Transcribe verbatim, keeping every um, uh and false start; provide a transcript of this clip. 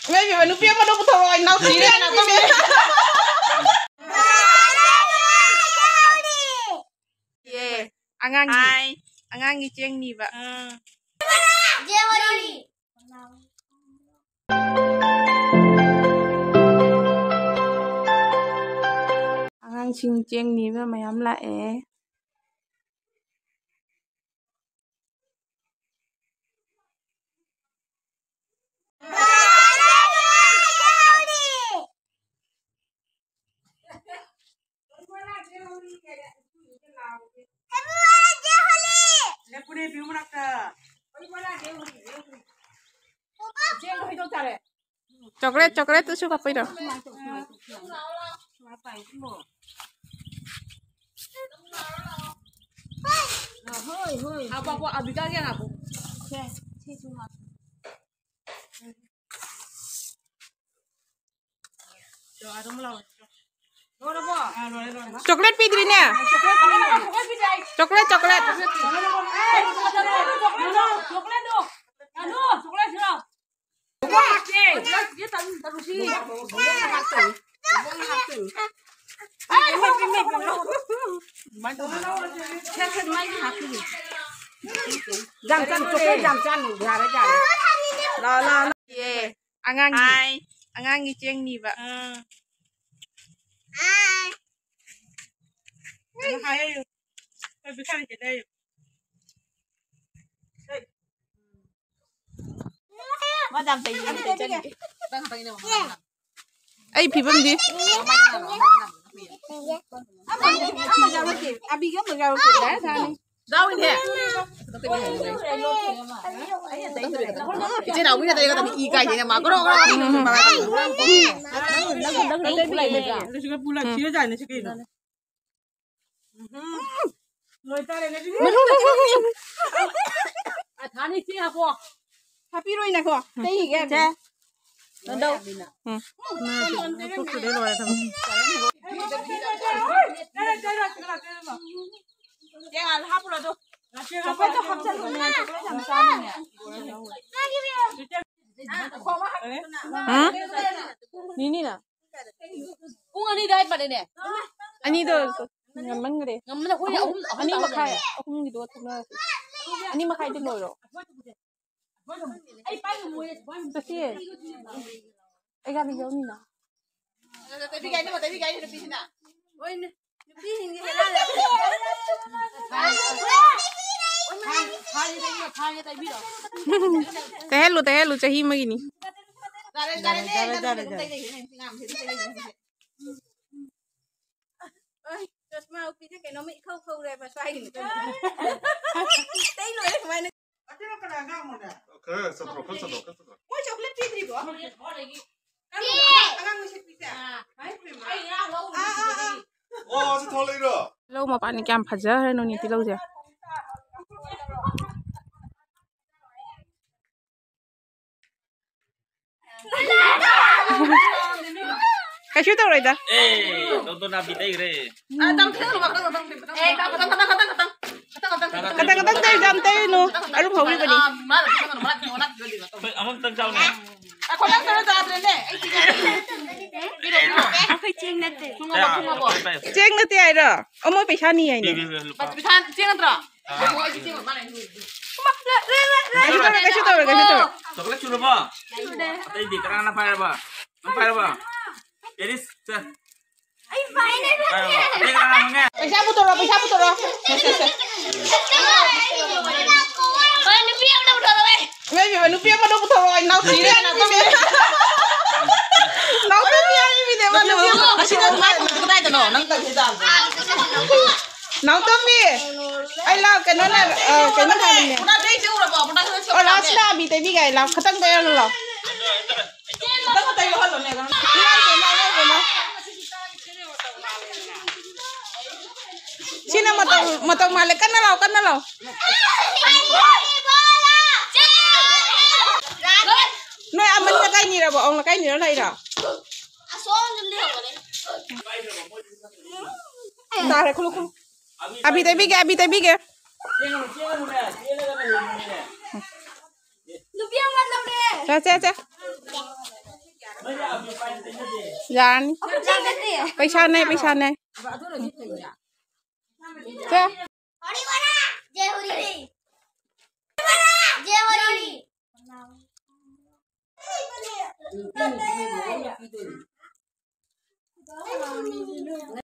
ꯏꯃꯥ ꯏꯕꯦꯝꯃ, ꯅꯨꯄꯤ ꯑꯃꯗꯣ ꯄꯨꯊꯣꯔꯛꯑꯣ, ꯏꯅꯥꯎ ꯅꯨꯄꯤ ꯑꯃꯗꯣ꯫ ꯌꯦ꯫ ꯑꯉꯥꯡꯒꯤ, ꯍꯥꯏ꯫ ꯑꯉꯥꯡꯒꯤ ꯆꯦꯡ ꯅꯤꯕ꯫ ꯑꯥ꯫ ꯑꯉꯥꯡꯁꯤꯡ ꯆꯦꯡ ꯅꯤꯕ ꯃꯌꯥꯝ ꯂꯥꯛꯑꯦ꯫ Chocolate, chocolate ꯇꯨꯁꯨ ꯀꯥꯞꯄꯩꯔꯣ? Chocolate ꯄꯤꯗ꯭ꯔꯤꯅꯦ꯫ Chocolate, chocolate꯫ ꯌꯥꯝ ꯆꯥꯅꯨ, chocolate ꯌꯥꯝ ꯆꯥꯅꯨ꯫ ꯌꯥꯔꯦ, ꯌꯥꯔꯦ꯫ ꯂꯥ, ꯂꯥ, ꯂꯥ꯫ ꯌꯦ꯫ ꯑꯉꯥꯡꯒꯤ, ꯍꯥꯏ꯫ ꯑꯉꯥꯡꯒꯤ ꯆꯦꯡ ꯅꯤꯕ꯫ ꯑꯥ꯫ ꯍꯥꯏ꯫ ꯍꯥꯏ ꯍꯥꯏꯌꯨ꯫ ꯑꯩꯈꯣꯏ ꯕꯤꯈꯥꯔꯤꯁꯦ ꯂꯩꯌꯨ꯫ ꯍꯦ꯫ ꯃꯥ ꯌꯥꯝ ꯆꯩꯌꯦ, ꯌꯥꯝ ꯆꯩꯖꯅꯤꯡꯗꯦ꯫ ꯑꯩ ꯐꯤꯕꯝꯗꯤ꯫ ꯑꯃ, ꯑꯃ ꯌꯥꯎꯔꯛꯇꯦ꯫ ꯑꯕꯤꯒ ꯑꯃ ꯌꯥꯎꯔꯛꯇꯦ꯫ ꯗꯥꯏꯔꯦꯛ ꯊꯥꯅꯤ꯫ ꯌꯥꯎꯏꯅꯦ꯫ ꯏꯆꯦ ꯅꯥꯎꯕꯤꯅ ꯇꯧꯔꯒ ꯏ ꯀꯥꯏꯁꯦ ꯃꯥ ꯒ꯭ꯔꯣ ꯒ꯭ꯔꯣ꯫ ꯅꯪ, ꯅꯪ, ꯅꯪ, ꯅꯪ, ꯅꯪ ꯂꯩꯕ꯭ꯔꯥ? ꯑꯗꯨꯁꯨ ꯄꯨꯂꯞ ꯁꯤꯔꯖꯥꯠꯅꯤ ꯁꯤ ꯀꯩꯅꯣ꯫ ꯎꯝ꯫ ꯂꯣꯏꯇꯥꯔꯦ ꯉꯁꯤꯗꯤ꯫ ꯑ, ꯊꯥꯅꯤ ꯏꯁꯤꯡ ꯍꯥꯞꯄꯣ꯫ ꯍꯥꯞꯄꯤꯔꯣꯏꯅꯀꯣ꯫ ꯇꯩꯒꯦ ꯍꯥꯏꯕꯅꯤ꯫ ꯁꯦ꯫ ꯅꯪꯗꯧ꯫ ꯎꯝ꯫ ꯎꯝ, ꯊꯨꯞꯁꯤꯗꯩ ꯂꯣꯏꯔꯦ ꯊꯕꯛ꯫ ꯆꯦꯡ ꯍꯥꯞꯄꯨꯔꯣ ꯑꯗꯣ꯫ ꯆꯣꯀ꯭ꯂꯦꯠꯇꯣ ꯍꯥꯞꯆꯜꯂꯨꯅꯦ, ꯆꯣꯀ꯭ꯂꯦꯠ ꯌꯥꯝ ꯆꯥꯅꯤꯡꯉꯦ꯫ ꯎꯝ? ꯅꯤꯅꯤꯅ? ꯄꯨꯡ ꯑꯅꯤ ꯑꯗꯥꯏ ꯄꯥꯗꯅꯦ꯫ ꯑꯅꯤꯗꯣ ꯉꯟꯃꯟꯈ꯭ꯔꯦ꯫ ꯉꯝꯃꯅ ꯑꯩꯈꯣꯏ ꯑꯍꯨꯝ, ꯑꯍꯨꯝ, ꯑꯍꯨꯝ ꯑꯅꯤ ꯇꯥꯕ ꯃꯈꯥꯏ, ꯉꯝꯃꯦ꯫ ꯑꯍꯨꯝꯒꯤꯗꯣ ꯊꯣꯛꯅꯔꯁꯤ꯫ ꯑꯅꯤ ꯃꯈꯥꯏꯗꯤ ꯂꯣꯏꯔꯣ꯫ ꯑꯩ ꯄꯥꯏ ꯉꯝꯃꯣꯏꯌꯦ꯫ ꯆꯠꯁꯤꯌꯦ꯫ ꯑꯩ ꯒꯥꯔꯤ ꯌꯧꯅꯤꯅ꯫ ꯇꯩꯕꯤꯒꯦ ꯍꯥꯏꯅꯦ, ꯇꯩꯕꯤꯒꯦ ꯍꯥꯏꯅꯦ ꯅꯨꯄꯤꯁꯤꯅ꯫ ꯍꯣꯏꯅꯦ꯫ ꯅꯨꯄꯤꯁꯤꯡꯁꯦ ꯍꯦꯔꯥ ꯂꯩꯔꯦ꯫ ꯇꯩꯍꯜꯂꯨ, ꯇꯩꯍꯜꯂꯨ, ꯆꯍꯤ ꯑꯃꯒꯤꯅꯤ꯫ ꯌꯥꯔꯦ, ꯌꯥꯔꯦ, ꯌꯥꯔꯦ, ꯌꯥꯔꯦ, ꯌꯥꯔꯦ꯫ ꯑꯩ ꯆꯁꯃꯥ ꯎꯞꯄꯤꯁꯦ ꯀꯩꯅꯣꯝꯃ ꯏꯈꯧ ꯈꯧꯔꯦꯕ ꯁ꯭ꯋꯥꯏꯒꯤ ꯅꯨꯄꯤ꯫ ꯇꯩ ꯂꯣꯏꯔꯦ ꯁꯨꯃꯥꯏꯅ꯫ ꯈꯔ ꯆꯠꯇ꯭ꯔꯣ, ꯈꯔ ꯆꯠꯇ꯭ꯔꯣ, ꯈꯔ ꯆꯠꯇ꯭ꯔꯣ꯫ ꯃꯣꯏ ꯆꯣꯀ꯭ꯂꯦꯠ ꯄꯤꯗ꯭ꯔꯤꯕꯣ? ꯑꯉꯥꯡ ꯃꯁꯛ ꯄꯤꯁꯦ? ꯑꯥ, ꯑꯥ, ꯑꯥ꯫ ꯑꯣ, ꯑꯁꯤ ꯊꯣꯛꯂꯛꯏꯔꯣ? ꯂꯧ ꯃꯄꯥꯟꯅꯤ, ꯀꯌꯥꯝ ꯐꯖꯈ꯭ꯔꯦ ꯅꯣꯅꯤꯇꯤ ꯂꯧꯁꯦ꯫ ꯀꯩꯁꯨ ꯇꯧꯔꯣꯏꯗ꯫ ꯑꯦ, ꯗꯣꯛꯇꯔ ꯅꯥꯄꯤ ꯇꯩꯈ꯭ꯔꯦ꯫ ꯈꯇꯪ ꯈꯇꯪ ꯇꯩ, ꯌꯥꯝ ꯇꯩꯅꯨ꯫ ꯑꯔꯨꯝ ꯍꯧꯔꯤꯕꯅꯤ꯫ ꯑꯩꯈꯣꯏ ꯑꯃꯨꯛꯇꯪ ꯆꯥꯎꯅꯦ꯫ ꯑꯩꯈꯣꯏ ꯆꯦꯡ ꯅꯠꯇꯦ꯫ ꯆꯦꯡ ꯅꯠꯇꯦ ꯍꯥꯏꯔꯣ? ꯑꯣ, ꯃꯣꯏ ꯄꯩꯁꯥꯅꯤ ꯍꯥꯏꯅꯦ꯫ ꯄꯩꯁꯥ ꯆꯦꯡ ꯅꯠꯇ꯭ꯔꯣ? ꯀꯩꯁꯨ ꯇꯧꯔꯣꯏ, ꯀꯩꯁꯨ ꯇꯧꯔꯣꯏ, ꯀꯩꯁꯨ ꯇꯧꯔꯣꯏ꯫ ꯆꯣꯀ꯭ꯂꯦꯠ ꯁꯨꯔꯕꯣ? ꯑꯇꯩꯗꯤ ꯀꯅꯥꯅ ꯄꯥꯏꯔꯕ? ꯅꯪ ꯄꯥꯏꯔꯕ? ꯑꯦꯔꯤꯁ, ꯁꯦ꯫ ꯄꯥꯏꯔꯕ? ꯑꯇꯩ ꯀꯅꯥꯅ ꯐꯪꯉꯦ? ꯄꯩꯁꯥ ꯄꯨꯊꯣꯔꯛꯑꯣ, ꯄꯩꯁꯥ ꯄꯨꯊꯣꯔꯛꯑꯣ꯫ ꯁꯦ, ꯁꯦ, ꯁꯦ꯫ ꯍꯣꯏ, ꯅꯨꯄꯤ ꯑꯃ ꯄꯨꯊꯣꯔꯛꯑꯣ꯫ ꯏꯃꯥ ꯏꯕꯦꯝꯃ, ꯅꯨꯄꯤ ꯑꯃꯗꯣ ꯄꯨꯊꯣꯔꯛꯑꯣ, ꯏꯅꯥꯎ ꯁꯤꯔꯦ, ꯏꯅꯥꯎ ꯇꯣꯝꯕꯤ꯫ ꯏꯅꯥꯎ ꯇꯣꯝꯕꯤ ꯍꯥꯏꯔꯤꯕꯅꯦ, ꯃꯥ ꯅꯨꯄꯤ ꯑꯃ꯫ ꯑꯁꯤꯗ ꯀꯗꯥꯏꯗꯅꯣ? ꯀꯗꯥꯏꯗꯅꯣ? ꯅꯪ ꯇꯧꯔꯤꯁꯦ ꯖꯥꯠ ꯑꯃ꯫ ꯅꯥꯎꯇꯣꯝꯕꯤ, ꯑꯩ ꯂꯥꯛ ꯀꯩꯅꯣꯅ, ꯑ, ꯀꯩꯅꯣ ꯍꯥꯏꯕꯅꯦ꯫ ꯑꯣ, ꯂꯥꯛꯑꯣ, ꯁꯤꯗ ꯑꯕꯤ ꯇꯩꯕꯤꯒꯦ, ꯑꯩ ꯂꯥꯛꯑꯣ꯫ ꯈꯇꯪ ꯇꯩꯔꯒ ꯂꯥꯛꯑꯣ꯫ ꯏꯃꯥꯏ ꯄꯦꯝꯃ, ꯏꯃꯥꯏ ꯄꯦꯝꯃ꯫ ꯁꯤꯅ ꯃꯇꯧ, ꯃꯇꯧ ꯃꯥꯜꯂꯦ꯫ ꯀꯟꯅ ꯂꯥꯛꯑꯣ, ꯀꯟꯅ ꯂꯥꯛꯑꯣ꯫ ꯅꯣꯏ ꯑꯃꯅꯤ ꯂꯩꯀꯥꯏꯅꯤꯔꯕ? ꯑꯋꯥꯡ ꯂꯩꯀꯥꯏꯅꯤꯔ ꯂꯥꯛꯏꯔꯣ? ꯇꯥꯔꯦ, ꯈꯨꯂꯨ, ꯈꯨꯂꯨ꯫ ꯑꯕꯤ ꯇꯩꯕꯤꯒꯦ, ꯑꯕꯤ ꯇꯩꯕꯤꯒꯦ꯫ ꯅꯨꯄꯤ ꯑꯃ ꯂꯧꯔꯦ꯫ ꯆꯦ, ꯆꯦ, ꯆꯦ꯫ ꯌꯥꯔꯅꯤ꯫ ꯄꯩꯁꯥꯅꯦ, ꯄꯩꯁꯥꯅꯦ꯫ ꯁꯦ꯫